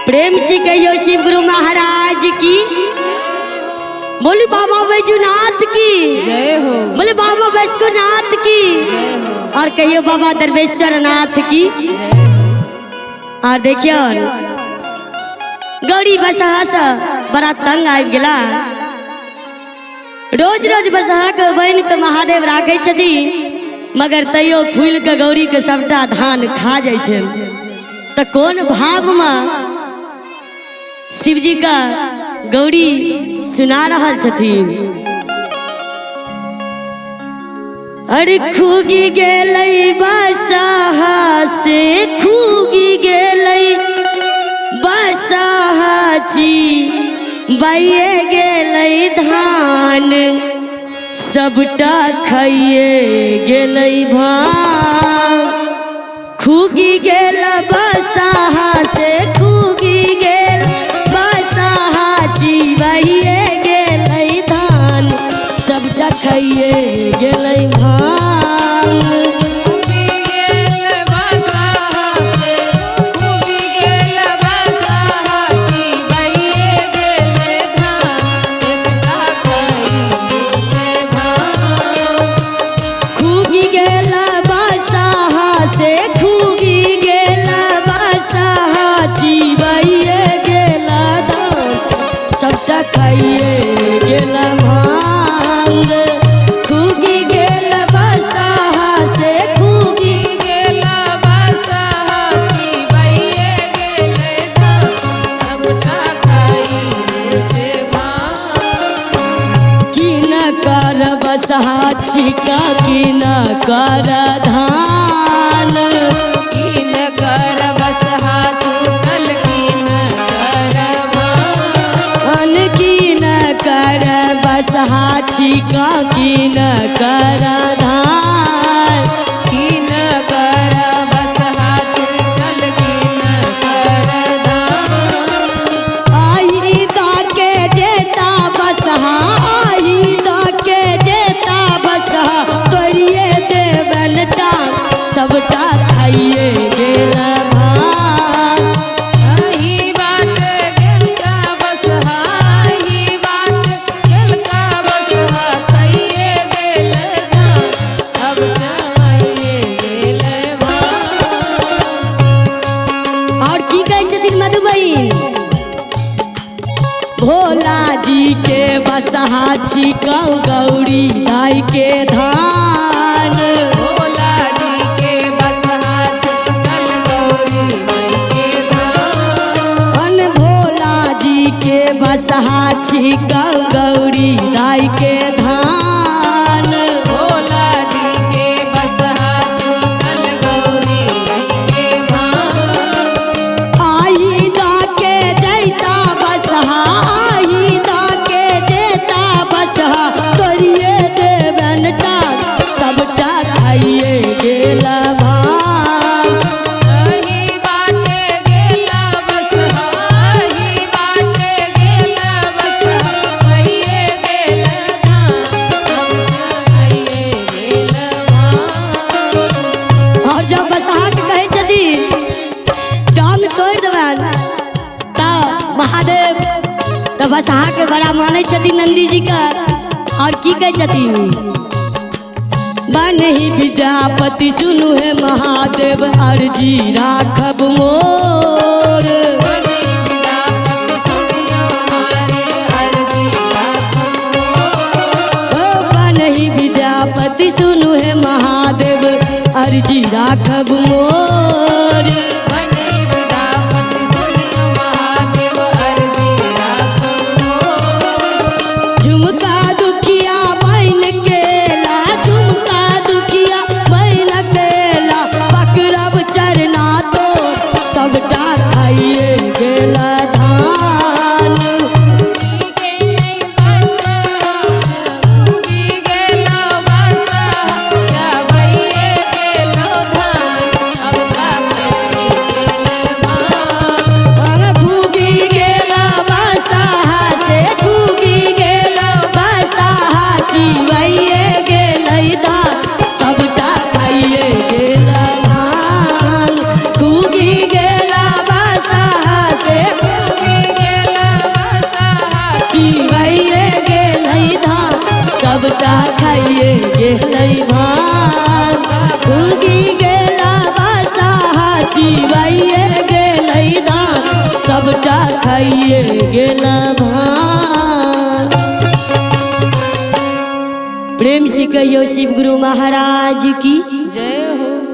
प्रेम से कहियो शिव गुरु महाराज की, बोली बाबा बैजूनाथ की जय हो, बोले बाबा वैष्णोनाथ की, जय हो, और कहियो बाबा दरवेश्वर नाथ की। जय हो। और देखियो गौरी बसहा से बड़ा तंग आबि गेला। रोज रोज बसहा के बन के महादेव राखै छथिन, मगर तैयो खुलि के गौरी के सबटा धान खा जाइ छै। तो कौन भाव में शिवजी का गौरी सुना रहल छथिन। अरे खुगी गेलै बसहा से, खुगी गेलै बसहा छी, बाइए गेलै धान, सबटा खाइए गेलै भान। खुगी गेल बसहा से, खुगी गेल बसहा छी, बाइए गेलै धान, सबटा खाइए गेलै भान। खुगी गेल बसहा से, खुगी गेल बसहा छी, बाइए गेलै धान, एकटा खाइए से भान। खुगी गेल बसहा से, खुगी गेल बसहा छी, बाइए गेल धान, सबटा खाइए गेल भांग। खुगी गेल बसहा से, खुगी खुगी गेल बसहा छी, बाइए गेलै धान, सबटा खाइए से भान। की न कर बसहा छिका, की न कर धान, कीन कर बसहा छूटल, कीन कर भान। अन की न कर बसहा छिका, की न कर धान, कीन कर बसहा छूटल, कीन कर धान। आही दा के जेता बसहा, आही दा के जेता बसहा, तोरिए देवन टांग, सबटा खाइए गेल भान। आही बाट गेलका बसहा, आही बाट गेलका बसहा, खाइए गेल धान, अब खाइए गेल भान। और की कहै छथिन मधुबनी, भोला जी के बसहा छिकौ गौरी दाई के धान, भोला जी के बसहा छूटल, गौरी माई के धान। अन भोला जी के बसहा छिकौ गौरी दाई के धान, भोला जी के बसहा छूटल, गौरी माई के धान। आही दा के जैता बसहा, आही दा के जेता बसहा, तोरिए देवन टांग, सबटा खाइए गेल भान। आही बाट गेला बसहा, आही बाट गेला बसहा, खाइए गेल धान, सबटा खाइए गेल भान। और जब बसहा के कहै छथिन टांग तोड़ि देबनि तऽ महादेव तऽ बसहा के बड़ा मानै छथिन नंदी जी का। और की कहै छथिन, बनहि विद्यापति सुनु हे महादेव, अर्जी राखब मोर। बनी विद्यापति सुनियो मारे अर्जी राखब मोर। ओ बनहि विद्यापति सुनु हे महादेव, अर्जी राखब मोर। बनी विद्यापति सुनियो महादेव, अर्जी राखब मोर। झुमका दुखिया बन केला, झुमका दुखिया बन केला, पकड़ब चरना तोर, सबटा खाइए गेल धान। खुगी गेलो बसहा, चबैये गेलो धान, अब का खाइए चिबैये गेलै धान, सबटा खाइए गेलै भान। उगी गेला बसाहा चिबैये गेलै धान, सबटा खाइए गेला भान। प्रेम से कहियो शिव गुरु महाराज की जय हो।